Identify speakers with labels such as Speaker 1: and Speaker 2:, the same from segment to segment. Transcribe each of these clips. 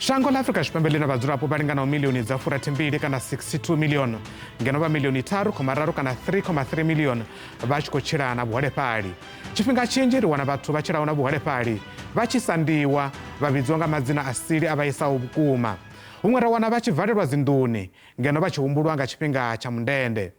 Speaker 1: Shango ḽa Afrika Tshipembe ḽi na vhadzulapo vha linganaho milioni dza 62 kana 62 milioni, ngeno vha milioni 3,3 kana 3,3 milioni vha tshi khou tshila na vhuholefhali. Tshifhinga tshinzhi ri wana vhathu vha tshilaho na vhuholefhali vha tshi sandiwa, vha vhidziwa nga madzina a sili a vhaisaho vhukuma. Huṅwe ra wana vha tshi valelwa dzinḓuni, ngeno vha tshi humbulwa nga tshifhinga tsha mundende.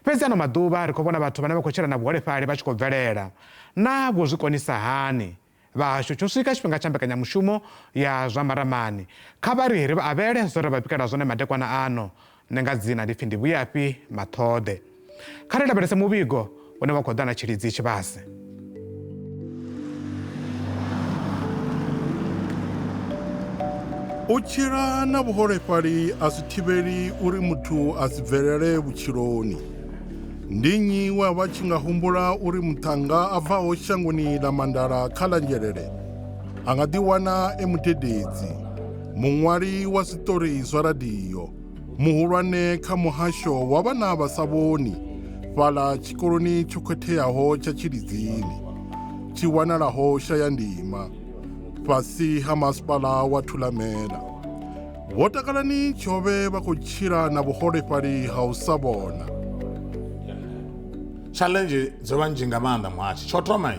Speaker 1: Fhedzi ano maḓuvha ri khou vhona vhathu vhane vha khou tshila na vhuholefhali vha tshi khou bvelela. Naa vho zwi konisa hani? Vhahashu, tsho swika tshifhinga tsha mbekanyamushumo ya zwa maramani. Kha vha ri ri vha avhele zwe ra vha bikela zwone madekwana ano. Nṋe nga dzina ndi pfi ndi Vhuyafhi Maṱhoḓe. Kha ri lavhelese muvhigo une wa khou ḓa na Tshilidzi Tshivhase.
Speaker 2: U tshila na vhuholefhali a zwi thivheli uri muthu a si bvelele vhutshiloni. Ndi nnyi we a vha tshi nga humbula uri muṱhannga a bvaho shangoni ḽa Mandala kha ḽa Nzhelele a nga ḓiwana e mudededzi, muṅwali wa zwiṱori zwa radio, muhulwane kha muhasho wa vhana vha sa vhoni fhaḽa tshikoloni tsho khetheaho tsha Tshilidzini tshi wanalaho Shayandima fhasi ha masipala wa Thulamela. Vho Takalani Tshovhe vha khou tshila na vhuholefhali ha u sa vhona.
Speaker 3: Challenge dzo vha nnzhi nga maanḓa muhashi. Tsho thoma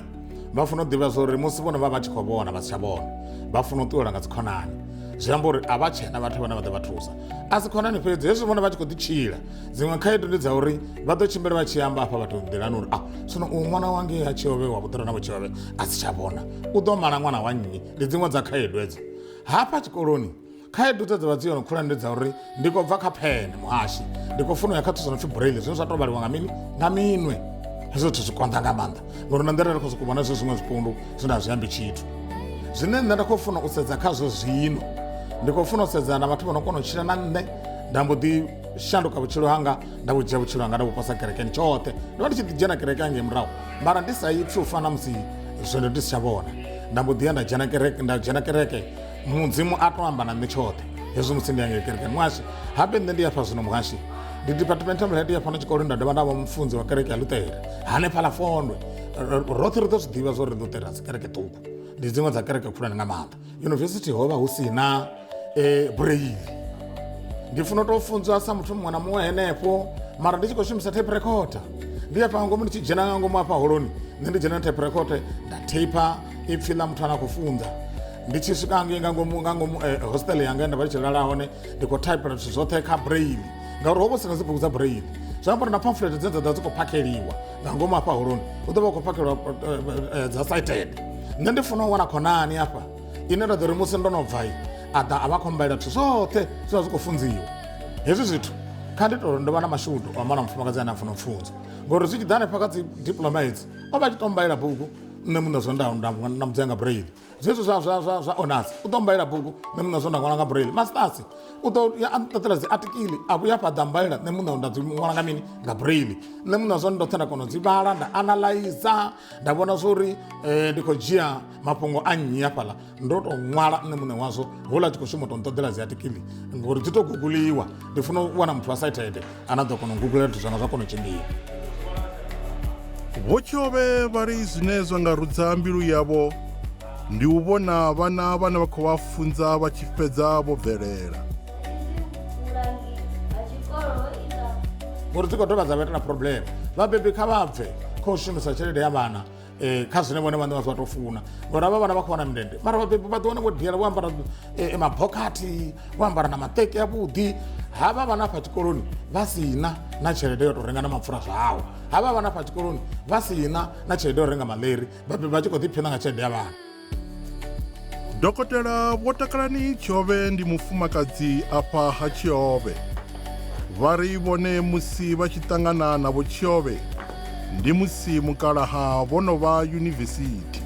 Speaker 3: vha funa u ḓivha zwa uri musi vhone vha vha tshi khou vhona vha si tsha vhona vha funa u ṱuwelwa nga dzikhonani zwi amba uri a vha tshena vhathu vhane vha ḓo vha thusa a si khonani fhedzi hezwi vhone vha tshi khou ḓi tshila dziṅwe khaedu ndi dza uri vha ḓo tshimbila vha tshi amba hafha vhathu nḓilani uri a zwino u ṅwana wange ha tshiovhe wa vhuḓora na vhutshiovhe a si tsha vhona u ḓo mala ṅwana wa nnyi ndi dziṅwe dza khaedu hedzo hafha tshikoloni Khaedu dze dza vha dzi hone khulwane ndi dza uri ndi khou bva kha phene muhashi ndi khou funa u ya kha zwithu zwo no pfhi braille zwine zwa tou vhaliwa nga mini nga minwe hezwo zwithu zwi konḓa nga maanḓa ngori na nḓila ri khou sokou vhona zwi zwiṅwe zwipundu zwine a zwi ambi tshithu zwine nṋe nda khou funa u sedza khazwo zwino ndi khou funa u sedza na vhathu vho no kona u tshila na nṋe nda mbo ḓi shanduka vhutshilo hanga nda vhu dzhia vhutshilo hanga nda vhu posa kerekeni tshoṱhe ndo vha ndi tshi ḓi dzhena kereke hangei murahu mara ndi sa ipfi u fana musi zwino ndi si tsha vhona nda mbo ḓi ya nda dzhena kereke nda dzhena kereke Mudzimu a to amba na nṋe tshoṱhe hezwi musi ndi yangei kerekeni muhashi habe nṋe ndi afha zwino muhashi ndi departmental head ya fhano tshikoloni nda dovha nda vha mufunzi wa kereke ya luṱere hanefhaḽa fondwe roṱhe ri ḓo zwi ḓivha zwa uri luṱere a si kereke ṱhukhu ndi dziṅwe dza kereke khulwane nga maanḓa yunivesithi ho vha hu si na um braille ndi funa u tou funzwa sa muthu muṅwe na muṅwe henefho mara ndi tshi khou shumisa tape recorder ndi afha nga ngomu ndi tshi dzhena nga ngomu afha holoni nṋe ndi dzhena na tape recorder nda taper ipfhi ḽa muthu ane a khou funza Ndi tshi swika hangei nga ngomu nga ngomu hostel yanga nda vha ndi tshi lala hone ndi khou thaipela zwithu zwoṱhe kha braille ngauri ho vha hu si na dzi bugu dza braille zwi amba uri na pamphlet dzine dza ḓa dzi khou phakheliwa nga ngomu hafha holoni hu ḓo vha hu khou phakhelwa dza sighted. Nṋe ndi funa u wana khonani hafha ine nda ḓo ri musi ndo no bva a ḓa a vha khou mbalela zwithu zwoṱhe zwine zwa zwi khou funziwa hezwi zwithu kha ndi tou ndo vha na mashudu o amba na mufumakadzi ane a funa u pfunza ngori zwi tshi ḓa hanefha kha dzi diploma hedzi o vha a tshi tou mbalela bugu nṋe muṋe zwo nda nda nda mudzia nga braille zwezwo zwa zwa zwa zwa honors u ḓo mbalela bugu nṋe muṋe zwo nda ṅwala nga braille masters u ḓo ya a nṱoḓela dzi article a vhuya fha ḓa mbalela nṋe muṋe nda dzi ṅwala nga mini nga braille nṋe muṋe zwo ndoṱhe nda kona u dzi vhala nda analyzer nda vhona zwo uri ndi khou dzhia mafhungo a nnyi hafhaḽa ndo to ṅwala nṋe muṋe wazwo houḽa tshi khou shuma u to nṱoḓela dzi article ngori dzi to guguliwa ndi funa u wana muthu wa sighted ane a ḓo kona u gugulela zwithu zwanga zwa kona u tshimbila.
Speaker 2: Vho Tshiovhe vha ri zwine zwa nga rudza mbilu yavho ndi u vhona vhana vhane vha khou vha funza vha tshi fhedza vho bvelela.
Speaker 3: Ngori dzi khou dovha dza vha itela problem vhabebi kha vha bve kha u shumisa tshelede ya vhana kha zwine vhone vhaṋe vha zwa tou funa ngori avha vhana vha khou wana mindende mara vhabebi vha ḓi wana vho diela vho ambara mabokhathi vho ambara na maṱeki avhuḓi havha vhana afha tshikoloni vha si na na tshelede yo tou renga na mapfura zwao havha vhana afha tshikoloni vha si na na tshelede yo renga maḽeri vhabebi vha tshi khou ḓiphina nga tshelede ya vhana.
Speaker 2: Dokotela Vho Takalani Tshiovhe ndi mufumakadzi afha ha Tshiovhe. Vha ri vhone musi vha tshi ṱangana na Vho Tshiovhe ndi musi mukalaha vho no vha yunivesithi.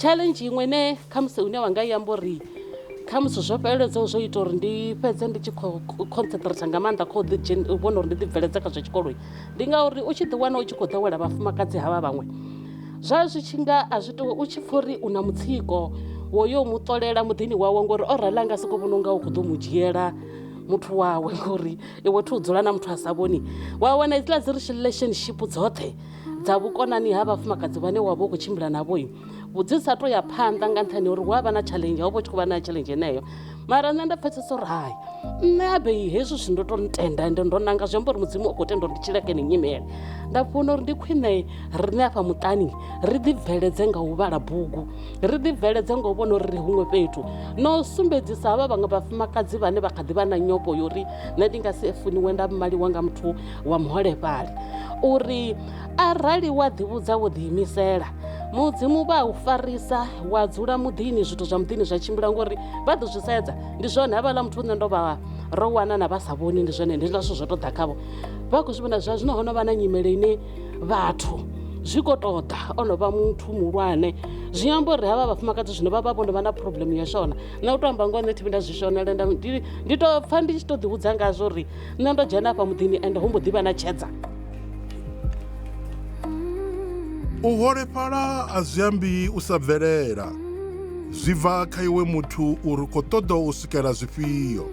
Speaker 4: Challenge iṅwe ine khamusi une wa nga i amba uri khamusi zwo fheleledzaho zwo ita uri ndi fhedze ndi tshi khou concentrate nga maanḓa kha u vhona uri ndi ḓi bveledza kha zwa tshikolo ndi ngauri u tshi ḓi wana u tshi khou ḓowela vhafumakadzi havha vhaṅwe. Zwa zwi tshi nga a zwi tou u tshi pfha uri u na mutsiko wo yo mu ṱolela muḓini wawe ngori o rali a nga soko vhona unga u khou ḓo mu dzhiela muthu wawe ngori iwe thi u dzula na muthu a sa vhoni. Wa wana hedziḽa dzi relationship dzoṱhe dza vhukonani ha vhafumakadzi vhane wa vha u khou tshimbila navho dzi sa tou ya phanḓa nga nṱhani ha uri hu a vha na challenge, ho vha hu tshi khou vha na challenge yeneyo. Mara nṋe nda pfhesesa uri hai nṋe abei hezwi zwithu ndo to tenda ende ndo nanga, zwi amba uri Mudzimu u khou tenda uri ndi tshile kha yeneyi nyimele. Nda vhona uri ndi khwine riṋe afha muṱani ri ḓi bveledze nga u vhala bugu, ri ḓi bveledze nga u vhona uri ri huṅwe fhethu, na u sumbedzisa havha vhaṅwe vhafumakadzi vhane vha kha ḓi vha na nyofho yo uri nṋe ndi nga si funiwe nda maliwa nga muthu wa muholefhali, uri arali wa ḓivhudza wo ḓiimisela Mudzimu vha u farisa wa dzula muḓini, zwithu zwa muḓini zwa tshimbila ngori vha ḓo zwi sedza. Ndi zwone havhaḽa muthu nṋe ndo vha ro wana na vha sa vhoni, ndi zwone ndi zwithu zwo to ḓa khavho, vha khou zwi vhona zwa zwino ho no vha na nyimele ine vhathu zwi khou ṱoḓa o no vha muthu muhulwane. Zwi amba uri havha vhafumakadzi zwino vha vha vho no vha na problem ya shona. Nṋe u to amba ngoho nṋe thi vhi nda zwi shonela, ndi to pfha ndi tshi to ḓivhudza ngazwo uri nṋe ndo dzhena afha muḓini ende ho mbo ḓi vha na tshedza.
Speaker 2: U holefhala a zwi ambi u sa bvelela, zwi bva kha iwe muthu uri u khou ṱoḓa u swikela zwifhio.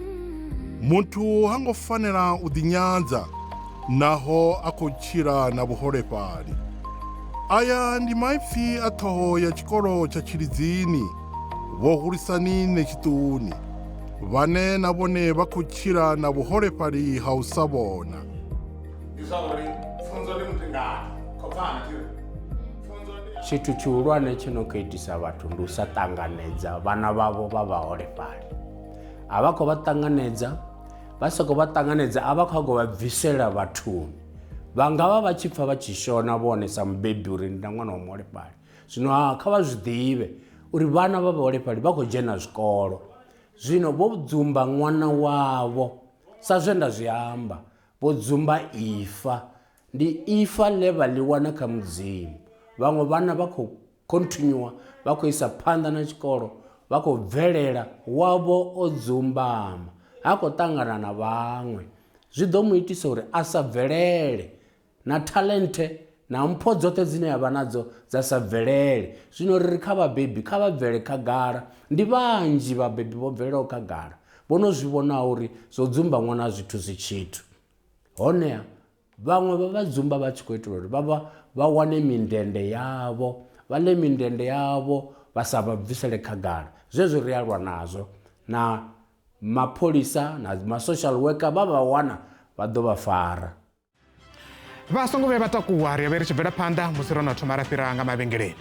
Speaker 2: Muthu ha ngo fanela u ḓinyadza naho a khou tshila na vhuholefhali. Aya ndi maipfi a ṱhoho ya tshikolo tsha Tshilidzini, Vho Hulisani Netshiṱuni, vhane na vhone vha khou tshila na vhuholefhali ha u sa vhona.
Speaker 3: Ndi zwa uri pfunzo ndi mutingani khou pfana thi ri pfunzo ndi
Speaker 5: Tshithu tshihulwane tshi no khou itisa vhathu ndi u sa ṱanganedza vhana vhavho vha vhaholefhali. A vha khou vha ṱanganedza, vha soko vha ṱanganedza a vha khou vha bvisela vhathuni. Vha nga vha vha tshi pfha vha tshi shona vhone sa mubebi uri ndi na ṅwana wa muholefhali. Zwino ha kha vha zwi ḓivhe uri vhana vha vhaholefhali vha khou dzhena zwikolo. Zwino vho dzumba ṅwana wavho sa zwe nda zwi amba, vho dzumba ifa. Ndi ifa ḽe vha ḽi wana kha Mudzimu. Vhaṅwe vhana vha khou continua, vha khou isa phanḓa na tshikolo, vha khou bvelela, wavho o dzumbama, ha khou ṱangana na vhaṅwe. Zwi ḓo mu itisa uri a sa bvelele, na talente na mpho dzoṱhe dzine a vha nadzo dza sa bvelele. Zwino ri ri kha vhabebi kha vha bvele khagala. Ndi vhanzhi vhabebi vho bvelelaho khagala, vho no zwi vhonaho uri zwo dzumba ṅwana a zwi thusi tshithu. Honeha vhaṅwe vha vha dzumba vha tshi khou itela uri vha vha wane mindende yavho, vha ḽe mindende yavho vha sa vha bvisele khagala. Zwezwo ri a lwa nazwo na mapholisa na ma social worker vha vha wana vha ḓo vha fara.
Speaker 1: Vha songo vhuya vha takuwa, ri vhe ri tshi bvela phanḓa musi ro no thoma ra fhira nga mavhengeleni.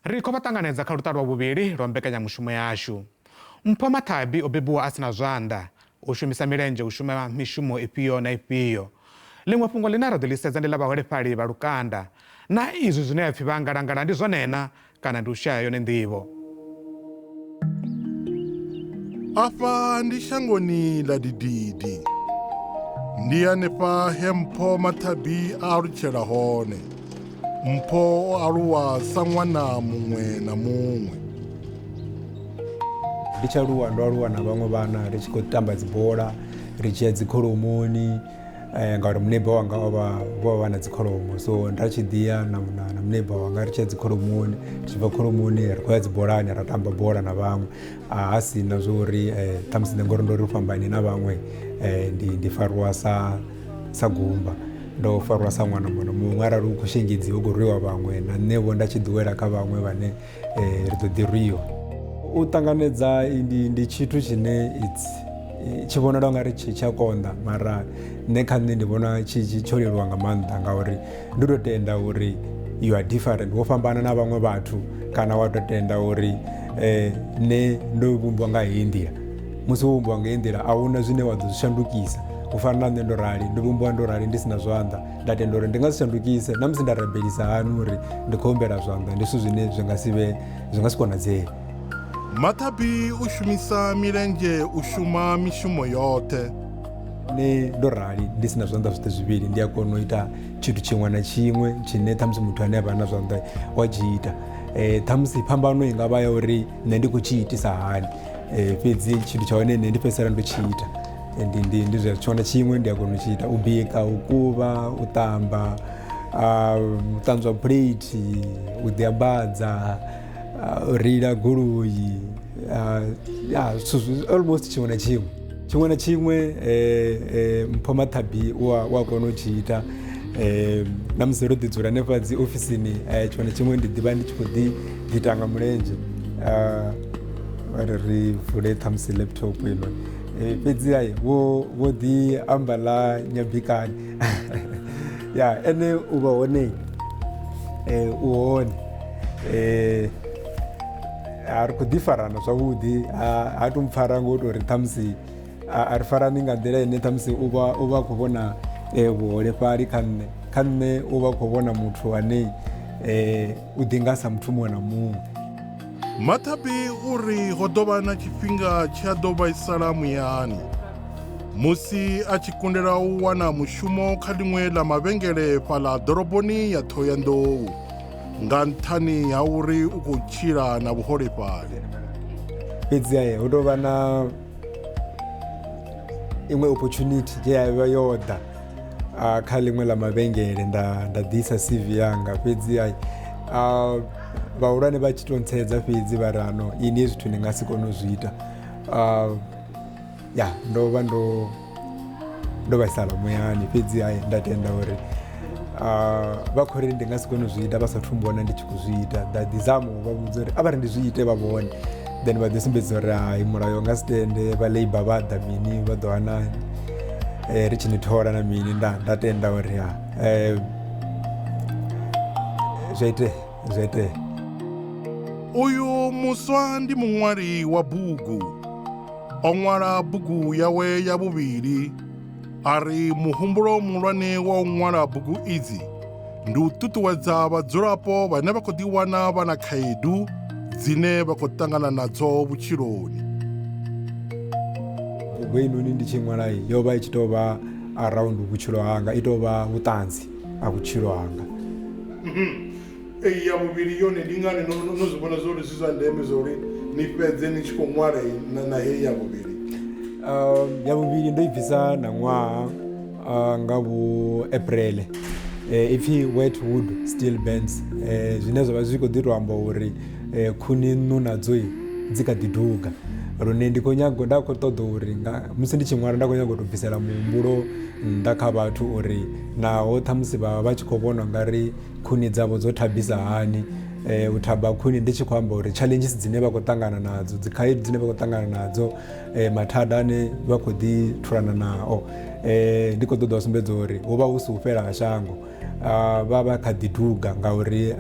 Speaker 1: Ri khou vha ṱanganedza kha luṱa lwa vhuvhili lwa mbekanyamushumo yashu. Mpho Mathabi o bebiwa a si na zwanḓa, u shumisa milenzhe u shuma mishumo ifhio na ifhio. Ḽiṅwe fhungo ḽine ra ḓo ḽi sedza ndi ḽa vhaholefhali vha lukanda. Na izwi zwine ya pfi vha ngalangala ndi zwone na kana ndi u shaya yone nḓivho?
Speaker 2: Afha ndi shangoni ḽa Dididi. Ndi hanefha he Mpho Mathabi a alutshela hone. Mpho o aluwa sa ṅwana muṅwe na muṅwe.
Speaker 6: Ndi tshi aluwa ndo aluwa na vhaṅwe vhana ri tshi khou tamba dzibola, ri tshi ya dzikholomoni ngauri muneiba wanga o vha vho vha na dzikholomo, so nda tshi ḓi ya na na muneiba wanga ri tshi ya dzikholomoni, ri tshi bva kholomoni ri khou ya dzibolani ra tamba bola na vhaṅwe. Ha si na zwo uri ṱhamusi nṋe ngori ndo ri fhambane na vhaṅwe ndi ndi fariwa sa sa gumba, ndo farwa sa ṅwana muṅwe na muṅwe. Arali hu khou shengedziwa hu khou rwiwa vhaṅwe na nṋe vho nda tshi ḓi wela kha vhaṅwe vhane ri ḓo ḓi rwiwa. U ṱanganedza ndi ndi tshithu tshine it's tshi vhonala ungari tshi tshi a konḓa mara nṋe kha nṋe ndi vhona tshi tshi tsho leluwa nga maanḓa ngauri ndi to tenda uri you are different, wo fhambana na vhaṅwe vhathu kana wa to tenda uri nṋe ndo vhumbiwa nga heyi nḓila. Musi wo vhumbiwa nga heyi nḓila ahuna zwine wa ḓo zwi shandukisa, u fana na nṋe ndo rali, ndo vhumbiwa ndo rali ndi si na zwanḓa, nda tenda uri ndi nga si shandukise na musi nda rabelisa hani uri ndi khou humbela zwanḓa ndi zwithu zwine zwi nga si vhe zwi nga si konadzee.
Speaker 2: Mathabi u shumisa milenzhe u shuma mishumo yoṱhe.
Speaker 6: Nṋe ndo rali ndi si na zwanḓa zwoṱhe zwivhili ndi a kona u ita tshithu tshiṅwe na tshiṅwe tshine ṱhamusi muthu ane a vha na zwanḓa wa tshi ita. Ṱhamusi phambano i nga vha ya uri nṋe ndi khou tshi itisa hani, fhedzi tshithu tsha hone nṋe ndi fhedzisela ndo tshi ita. Ndi ndi ndi zwa tshiṅwe na tshiṅwe ndi a kona u tshi ita, u bika, u kuvha, u ṱamba, u ṱanzwa phuleithi, u ḓiambadza, u reila goloi, ya zwithu almost tshiṅwe na tshiṅwe. Tshiṅwe na tshiṅwe Mpho Mathabi u a kona u tshi ita. Na musi ro ḓi dzula hanefha dzi ofisini, tshiṅwe na tshiṅwe ndi ḓivha ndi tshi khou ḓi ita nga mulenzhe. Ri ri vule ṱhamusi laptop heinoni, fhedzi hai vho vho ḓi amba ḽa Nyabikani ya ene u vha hone, u hone, a ri khou ḓi farana zwavhuḓi, ha tu mpfara ngo tou ri ṱhamusi a ri farani nga nḓila ine ṱhamusi u vha u vha khou vhona vhuholefhali kha nṋe. Kha nṋe u vha khou vhona muthu ane u ḓi nga sa muthu muṅwe na muṅwe.
Speaker 2: Mathabi uri ho ḓo vha na tshifhinga tshi a ḓo vhaisala muyani musi a tshi kundela u wana mushumo kha ḽiṅwe ḽa mavhengele fhaḽa ḓoroboni ya Ṱhohoyanḓou nga nṱhani ha uri u khou tshila na vhuholefhali.
Speaker 6: Fhedzi hu tou vha na iṅwe opportunity ye ya vha yo ḓa kha ḽiṅwe ḽa mavhengele, nda nda ḓisa CV yanga, fhedzi vhahulwane vha tshi to ntsedza fhedzi vha ri ano ini hezwi zwithu ni nga si kone u zwi ita. Ya ndo vha ndo ndo vhaisala muyani, fhedzi hai nda tenda uri vha khou ri ndi nga si kone u zwi ita vha sathu mbona ndi tshi khou zwi ita. Nda ḓi zama u vha vhudza uri a vha ri ndi zwi ite vha vhone, then vha ḓi sumbedzisa uri hai mulayo nga si tende, vha labour vha ḓa mini vha ḓo hana ri tshi ni thola na mini. Nda nda tenda uri ha zwa itea zwa itea.
Speaker 2: Uyu muswa ndi muṅwali wa bugu. O ṅwala bugu yawe ya vhuvhili. A ri muhumbulo muhulwane wa u ṅwala bugu idzi ndi u ṱuṱuwedza vhadzulapo vhane vha khou ḓiwana vha na khaedu dzine vha khou ṱangana nadzo vhutshiloni.
Speaker 6: Bugu heinoni ndi tshi ṅwala yo vha i tshi tou vha around vhutshilo hanga, i tou vha vhuṱanzi ha vhutshilo hanga.
Speaker 2: Eyi ya vhuvhili yone ndi ngani no zwi vhona zwa uri zwi zwa ndeme zwa uri ni fhedze ni tshi khou ṅwala na heyi ya vhuvhili?
Speaker 6: Ya vhuvhili ndo i bvisa na ṅwaha nga vhu April, ipfhi Wet Wood Still Burns, zwine zwa vha zwi khou ḓi to amba uri khuni nṋu nadzo dzi kha ḓi duga, lune ndi khou nyaga nda khou ṱoḓa uri nga musi ndi tshi ṅwala nda khou nyaga u tou bvisela muhumbulo nnḓa kha vhathu uri naho ṱhamusi vha vha tshi khou vhona ungari khuni dzavho dzo thabisa hani, u thaba khuni ndi tshi khou amba uri challenges dzine vha khou ṱangana nadzo, dzi khaedu dzine vha khou ṱangana nadzo, mathada ane vha khou ḓi thulana nao, ndi khou ṱoḓa u sumbedza uri hu vha hu si u fhela ha shango, vha vha kha ḓi duga ngauri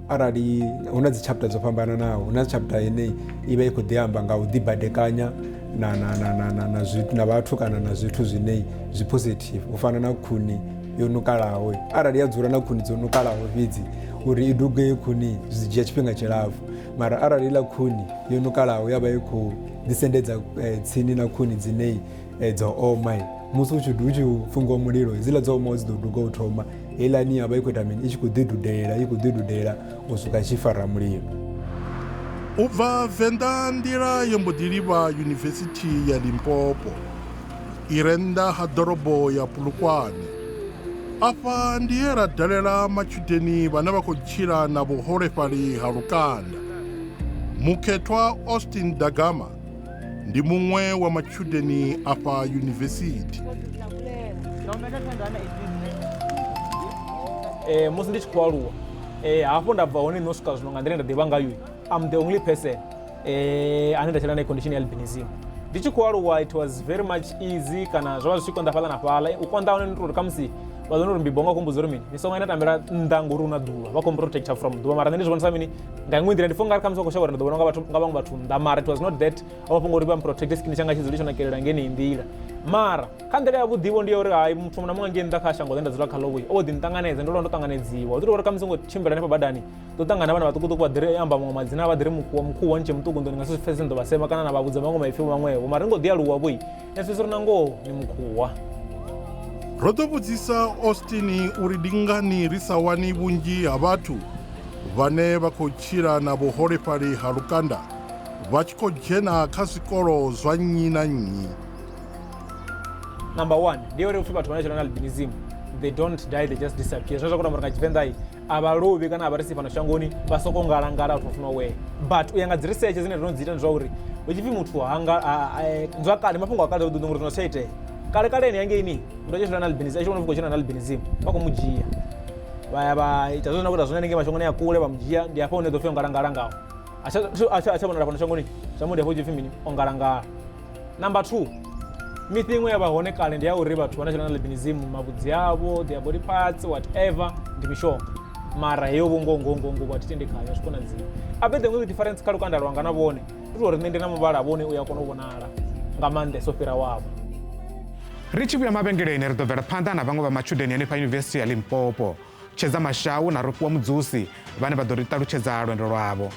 Speaker 6: arali hu na dzi chapter dzo fhambananaho, hu na chapter ine i vha i khou ḓi amba nga u ḓibadekanya na na na na na na zwithu na vhathu kana na zwithu zwine zwi positive, u fana na khuni yo nukalaho. Arali ya dzula na khuni dzo nukalaho fhedzi, uri i duge khuni zwi dzhia tshifhinga tshilapfhu, mara arali iḽa khuni yo nukalaho ya vha i khou ḓisendedza tsini na khuni dzine dzo oma, musi u tshi fungiwa mulilo hedziḽa dzo omaho dzi ḓo duga u thoma, heiḽani ya vha i khou ita mini, i tshi khou ḓi dudela, i khou ḓi dudela u swika tshi fara mulilo.
Speaker 2: U bva Venḓa nḓila yo mbo ḓi livha Yunivesithi ya Limpopo i re nnḓa ha ḓorobo ya Polokwane. Afha ndi he ra dalela matshudeni vhane vha khou tshila na vhuholefhali ha lukanda. Mukhethwa Austin Dagama ndi muṅwe wa matshudeni afha yunivesithi.
Speaker 7: Musi ndi tshi khou aluwa hafho nda bva hone no swika zwino nga nḓila nda ḓivha ngayo, I'm the only person ane nda tshila na condition ya albinism. Ndi tshi khou aluwa it was very much easy, kana zwo vha zwi tshi konḓa fhaḽa na fhaḽa. U konḓa hone ndi uri khamusi vha ḓo uri mbibo nga khou mbudza uri mini ni songo enda tambela nnḓa ngori hu na ḓuvha, vha khou protector from ḓuvha, mara nṋe ndi zwi vhonisa mini nga iṅwe nḓila ndi funga uri khamusi vha khou shavha uri ndi ḓo vhona nga vhathu nga vhaṅwe vhathu nnḓa, mara it was not that a mafhungo uri vha protect skin tshanga tshi dzule tsho nakelela ngeneyi nḓila. Mara kha nḓila ya vhuḓivho ndi ya uri hai muthu muṅwe na muṅwe ngei nnḓa kha shango ḽe nda dzula khaḽo vho o ḓi nṱanganedza, ndo lwa ndo ṱanganedziwa. Hu ḓi tou uri khamusi ngo tshimbila hanefha badani ḓo ṱangana na vhana vhaṱukuṱuku vha ḓi ri amba maṅwe madzina, vha ḓi ri mukhuwa mukhuwa ntshe muṱuku nḓoni nga si zwi pfesese, ndo vha sema kana na vha vhudza maṅwe maipfi maṅwevho, mara ni ngo ḓi aluwa vhoi ni pfesesa uri na ngoho ni mukhuwa.
Speaker 2: Ro ḓo vhudzisa Austin uri ndi ngani ri sa wani vhunzhi ha vhathu vhane vha khou tshila na vhuholefhali ha lukanda vha tshi khou dzhena kha zwikolo zwa nnyi na nnyi.
Speaker 7: Number one ndi uri upfhi vhathu vhane tshila na albinism they don't die, they just disappear. Zwine zwa khou amba uri nga Tshivenḓa a vha lovhi kana a vha ri si fhano shangoni, vha soko ngalangala out of nowhere. But u ya nga dzi research dzine ndo no dzi ita ndi zwa uri hu tshi pfhi muthu hanga zwa kale, mafhungo a kale ḓo ngori zwino tsha itea kale kale ene hangeini muthu a tshi tshila na albinism, a tshi vhona upfhi khou tshila na albinism, vha khou mu dzhia vha ya vha ita zwone na ita zwone hanengei mashangoni a kule, vha mu dzhia, ndi hafha hune ḓo pfhi o ngalangala ngaho, a tsha vhonala fhano shangoni, zwa amba ndi hafho hu tshi pfhi mini, o ngalangala. Number 2, mithi iṅwe ya vha hone kale ndi ya uri vhathu vha na tshila na albinism mavhudzi avho, their body parts, whatever, ndi mishonga, mara heyo vho ngoho ngoho ngoho ngoho a thi tendi khayo, a zwi konadzei. A bet the only difference kha lukanda lwanga na vhone ndi uri nṋe ndi na muvhala, vhone u ya kona u vhonala nga maanḓesa u fhira wavho.
Speaker 1: Ri tshi vhuya mavhengeleni ri ḓo bvela phanḓa na vhaṅwe vha matshudeni hanefha Yunivesithi ya Limpopo, Tshedza Mashau na Rofhiwa Mudzusi, vhane vha ḓo ri ṱalutshedza lwendo lwavho.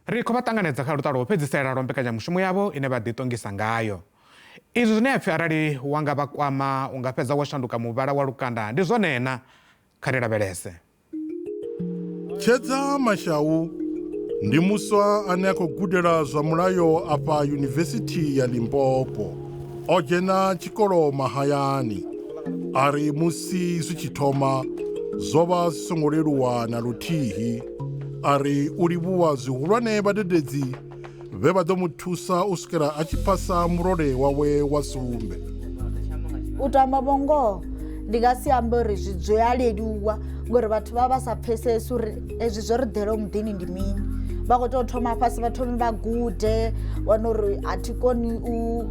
Speaker 1: Ri khou vha ṱanganedza kha luṱa lwa u fhedzisela lwa mbekanyamushumo yavho ine vha ḓiṱongisa ngayo. Izwi zwine ya pfi arali wa nga vha kwama u nga fhedza wo shanduka muvhala wa lukanda ndi zwone na? Kha ri lavhelese.
Speaker 2: Tshedza Mashau ndi muswa ane a khou gudela zwa mulayo afha Yunivesithi ya Limpopo. O dzhena tshikolo mahayani. A ri musi zwi tshi thoma zwo vha zwi songo leluwa na luthihi. A ri u livhuwa zwihulwane vhadededzi vhe vha ḓo mu thusa u swikela a tshi phasa murole wawe wa sumbe.
Speaker 8: U tamba vhongoho ndi nga si ambe uri zwi a leluwa ngori vhathu vha vha sa pfesesi uri ezwi zwo ri ḓelaho muḓini ndi mini. Vha khou tou thoma fhasi vha thome vha gude, wana uri a thi koni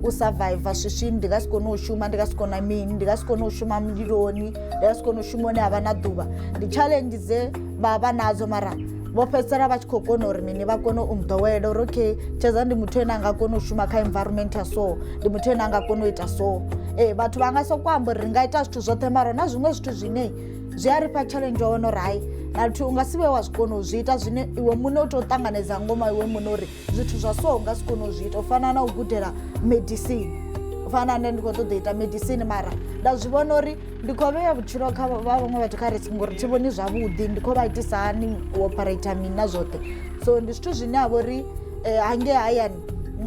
Speaker 8: u survive swiswini, ndi nga si kone u shuma, ndi nga si kone mini, ndi nga si kone u shuma muliloni, ndi nga si kone u shuma hune ha vha na ḓuvha. Ndi challenge dze vha vha nadzo mara vho fhedzisela vha tshi khou kona uri mini vha kone u nḓowela uri okay Tshedza ndi muthu ane a nga kona u shuma kha environment ya so, ndi muthu ane a nga kona u ita so. Ee vhathu vha nga soko amba uri ri nga ita zwithu zwoṱhe mara na zwiṅwe zwithu zwine zwi a ri fha challenge wa wana uri hai na luthihi u nga si vhe wa zwi kona u zwi ita zwine iwe muṋe u tea u ṱanganedza ngoma iwe muṋe uri zwithu zwa so u nga si kone u zwi ita. U fana na u gudela medicine, u fana na nṋe ndi khou ṱoḓa u ita medicine mara nda zwi vhona uri ndi khou vhea vhutshilo kha vha vhaṅwe vhathu kha risk ngori thi vhoni zwavhuḓi, ndi khou vha itisa hani u operator mini na zwoṱhe. So ndi zwithu zwine ha vha uri hangei hayani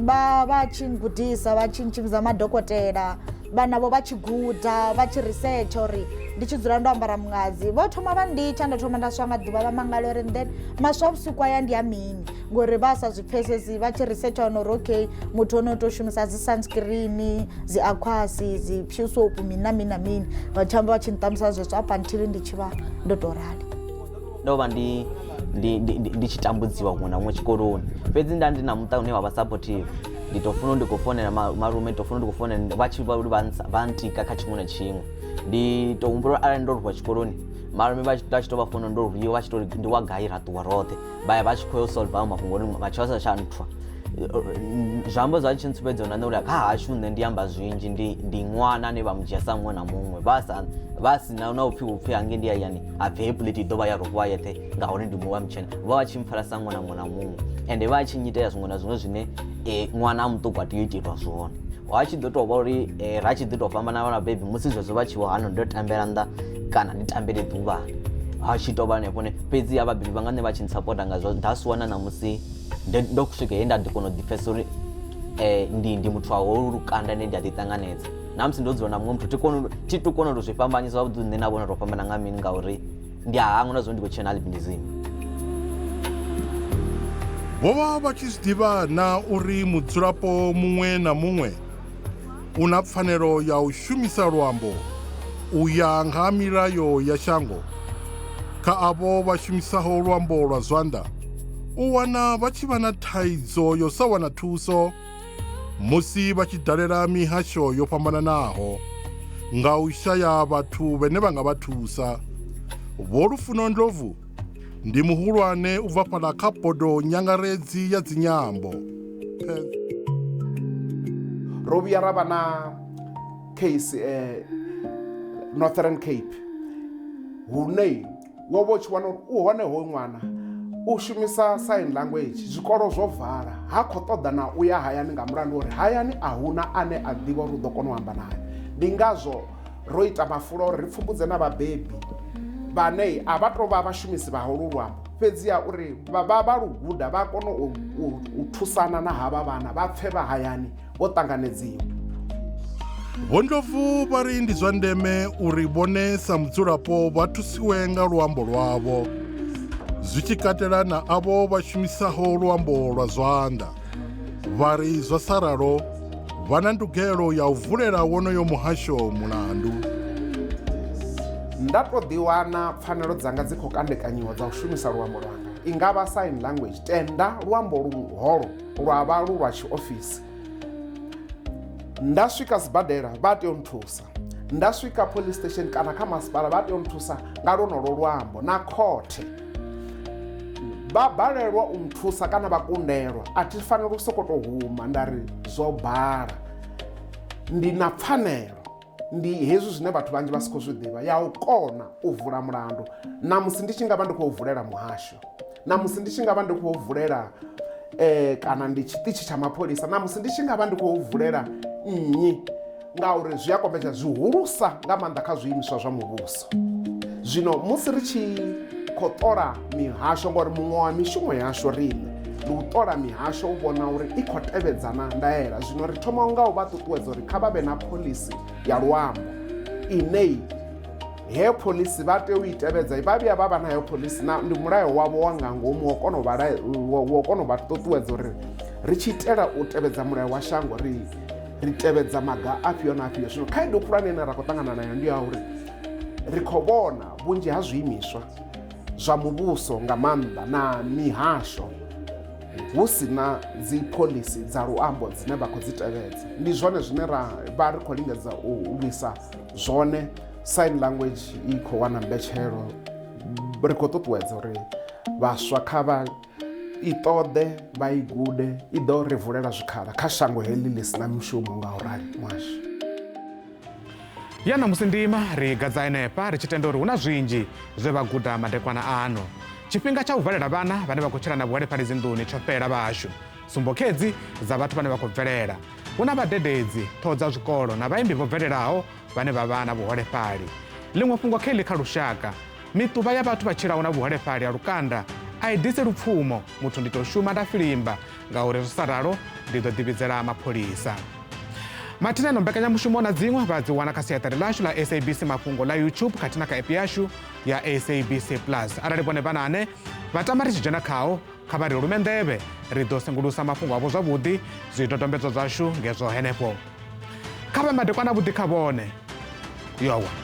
Speaker 8: vha vha tshi ngudisa, vha tshi ntshimbiza madokotela, vhana vho vha tshi guda vha tshi research uri ndi tshi dzula ndo ambara muṅadzi. Vho thoma vha nditsha nda thoma nda swa nga ḓuvha vha mangala uri then maswa vhusiku aya ndi a mini ngori vha sa zwi pfesesi. Vha tshi research wana uri okay muthu ono tea u shumisa dzi sunscreen, dzi aquas, dzi pure soap, mini na mini na mini, vha tshi amba vha tshi nṱambisa zwezwo up until ndi tshi vha ndo tou rali.
Speaker 9: Ndo vha ndi ndi ndi ndi tshi tambudziwa huṅwe na huṅwe tshikoloni, fhedzi nda ndi na muṱa une wa vha supportive. Ndi to funa ndi khou founela malume, ndi to funa ndi khou founela vha tshi vha ntika kha tshiṅwe na tshiṅwe. Ndi to humbula uri arali ndo rwiwa tshikoloni malume vha tshi to vha founela ndo rwiwa, vha tshi to ri ndi wa gai ra ṱuwa roṱhe, vha ya vha tshi khou yo solve hayo mafhungo uri matshelo a sa tsha nthwa. Zwi amba zwa tshi ntsumbedza na nṋe uri kha hashu nṋe ndi amba zwinzhi, ndi ndi ṅwana ane vha mu dzhia sa muṅwe na muṅwe, vha sa vha si na na upfhi upfhi hange ndi hayani ha pfhi hei plate i ḓo vha ya Rofhiwa yeṱhe ngauri ndi muṅwe wa mutshena. Vha vha tshi mpfara sa ṅwana muṅwe na muṅwe ende vha tshi nnyitela zwiṅwe na zwiṅwe zwine ṅwana a muṱuku a tea u itelwa zwone. Wa tshi ḓo tou vha uri ra tshi ḓi tou fhambana na vhabebi musi zwezwo vha tshi vho hana ndo tambela nnḓa kana ndi tambele ḓuvhani, ha tshi tou vha hanefho hune fhedzi ya vhabebi vhanga nṋe vha tshi ntsapota nga zwo nda si wana ṋamusi ndo swika he nda ḓi kona u ḓipfesa uri ndi ndi muthu wa holu lukanda ende ndi a ḓi ṱanganedza. Na musi ndo dzula na muṅwe muthu thi koni thi tu kona u zwi fhambanyisa zwavhuḓi nṋe na vhone ro fhambana nga mini ngauri ndi a hangwa na zwo ndi khou tshila na albinism.
Speaker 2: Vho vha vha tshi zwi ḓivha na uri mudzulapo muṅwe na muṅwe u na pfanelo ya u shumisa luambo u ya nga ha milayo ya shango. Kha avho vha shumisaho luambo lwa zwanḓa, u wana vha tshi vha na thaidzo yo sa wana thuso musi vha tshi dalela mihasho yo fhambananaho nga u shaya vhathu vhane vha nga vha thusa. Vho Lufuno Ndlovu ndi muhulwane u bva fhaḽa kha bodo nyangaredzi ya dzinyambo.
Speaker 10: Ro vhuya ra vha na case Northern Cape hune wo vha u tshi wana uri u hone hoyu ṅwana U shumisa sign language zwikolo zwo vala, ha khou ṱoḓa na u ya hayani nga mulandu uri hayani a huna ane a ḓivha uri u ḓo kona u amba naye. Ndi ngazwo ro ita mafulo uri ri pfumbudze na vhabebi vhane a vha tou vha vhashumisi vha holu luambo, fhedziha uri vha lu guda vha kone u thusana na havha vhana vha pfe vha hayani vho ṱanganedziwa.
Speaker 2: Vho Ndlovu vha ri ndi zwa ndeme uri vhone sa mudzulapo vha thusiwe nga luambo lwavho, zwi tshi katela na avho vha shumisaho luambo lwa zwanḓa. Vha ri zwa sa ralo vha na ndugelo ya u vulela wonoyo muhasho mulandu.
Speaker 10: Nda tou ḓiwana pfanelo dzanga dzi khou kandekanyiwa dza u shumisa luambo lwanga, i nga vha sign language, tenda luambo holo lwa vha lu lwa tshiofisi. Nda swika sibadela vha tea u nthusa, nda swika police station kana kha masipala vha tea u nthusa nga lwonolwo luambo, na khothe vha balelwa u nthusa kana vha kundelwa, a thi faneli u sokou tou huma nda ri zwo bala. Ndi na pfanelo, ndi hezwi zwine vhathu vhanzhi vha si khou zwi ḓivha, ya u kona u vula mulandu na musi ndi tshi nga vha ndi khou vulela muhasho, na musi ndi tshi nga vha ndi khou vulela kana ndi tshiṱitshi tsha mapholisa, na musi ndi tshi nga vha ndi khou vulela nnyi, ngauri zwi a kombetshedza zwihulusa nga maanḓa kha zwiimiswa zwa muvhuso. Zwino musi ri tshi khou ṱola mihasho, ngori muṅwe wa mishumo yashu riṋe ndi u ṱola mihasho u vhona uri i khou tevhedzana ndaela, zwino ri thoma nga u vha ṱuṱuwedza uri kha vha vhe na phoḽisi ya luambo ine heyo phoḽisi vha tea u i tevhedza. Vha vhuya vha vha na heyo phoḽisi, na ndi mulayo wavho wa nga ngomu wo kona u vha wo kona u vha ṱuṱuwedza uri ri tshi itela u tevhedza mulayo wa shango ri tevhedza maga afhio na afhio. Zwino khaedu khulwane ine ra khou ṱangana nayo ndi ya uri ri khou vhona vhunzhi ha zwiimiswa zwa muvhuso nga maanḓa na mihasho hu si na dzi phoḽisi dza luambo dzine vha khou dzi tevhedza. Ndi zwone zwine ra vha ri khou lingedza u lwisa zwone. Sign language i khou wana mbetshelo, ri khou ṱuṱuwedza uri vhaswa kha vha i ṱoḓe vha i gude, i ḓo ri vulela zwikhala kha shango heḽi ḽi si na mishumo nga u rali muhasho.
Speaker 1: Ya ṋamusi ndima ri gadza henefha ri tshi tenda uri hu na zwinzhi zwe vha guda madekwana ano. Tshifhinga tsha u valela vhana vhane vha khou tshila na vhuholefhali dzinḓuni tsho fhela vhashu. Tsumbo khedzi dza vhathu vhane vha khou bvelela. Hu na vhadededzi, ṱhoho dza zwikolo na vhaimbi vho bvelelaho vhane vha vha na vhuholefhali. Ḽiṅwe fhungo kheḽi kha lushaka. Miṱuvha ya vhathu vha tshilaho na vhuholefhali ha lukanda a i ḓisi lupfumo, muthu ndi tou shuma nda filimba ngauri zwi sa ralo ndi ḓo ḓivhidzela mapholisa. Mathina ino mbekanyamushumo na dziṅwe vha dzi wana kha siaṱari ḽashu ḽa SABC Mafhungo ḽa YouTube khathihi na kha app yashu ya SABC Plus. Arali vhone vha na ane vha tama ri tshi dzhena khao, kha vha ri lume nḓevhe, ri ḓo sengulusa mafhungo avho zwavhuḓi, zwidodombedzwa zwashu ngezwo henefho. Kha vhe madekwana avhuḓi kha vhone. Yowa.